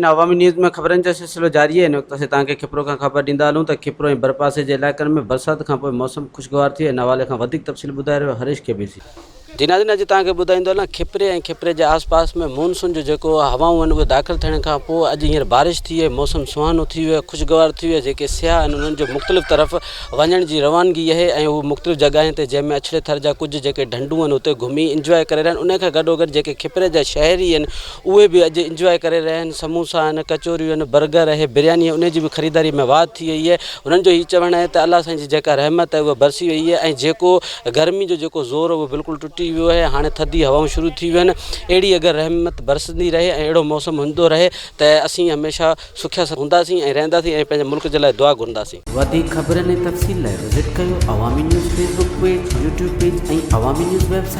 ناظرين عوامي نيوز ۾ خبرن جو سلسلو جاري آهي. هن وقت اسين توهان کي کپرو کان خبر ڏيندا هلون ته کپرو ۽ ڀرپاسي جي علائقن ۾ برسات کانپوء موسم خوشگوار ٿي ويو. ان حوالي کان وڌيڪ تفصيل ٻڌائي رهيو هريش ڪي بي سي. جي ناظرين اڄ توهان کي ٻڌائيندو هلان کپري ۽ کپري جي آس پاس ۾ مونسون جو جيڪو هوائون آهن اهي داخل ٿيڻ کان پوء اڄ هينئر بارش ٿي آهي موسم سهانو ٿي ويو آهي خوشگوار ٿي ويو آهي جيڪي سياح آهن انهن جو مختلف طرف وڃڻ جي روانگي آهي ۽ هو مختلف جڳهين تي جنهن ۾ اڇڙي ٿر جا ڪجهه جيڪي ڍنڍون آهن اتي گهمي انجواء ڪري رهيا آهن ان کان گڏوگڏ جيڪي کپري جا شهري آهن اهي به اڄ انجواء ڪري رهيا آهن سموسا آهن ڪچوريون آهن برگر آهي برياني آهي ان جي به خريداري ۾ واڌ ٿي وئي آهي انهن جو هي چوڻ آهي ته الله سائين جي جيڪا رحمت آهي اها برسي وئي آهي ۽ جيڪو گرمي جو جيڪو زور هو اهو بلڪل ٽٽي ويو آهي هاڻي ٿڌي هوائون شروع ٿي ويون آهن اهڙي اگر رحمت برسندي رهي ۽ اهڙو موسم هوندو رهي ته اسين هميشه سکيا هونداسين ۽ رهنداسين ۽ پنهنجي ملڪ جي لاء دعا گهرنداسين. وڌيڪ خبرن ۽ تفصيل لاء وزٽ ڪيو Awami news Facebook page, YouTube page ۽ Awami news website.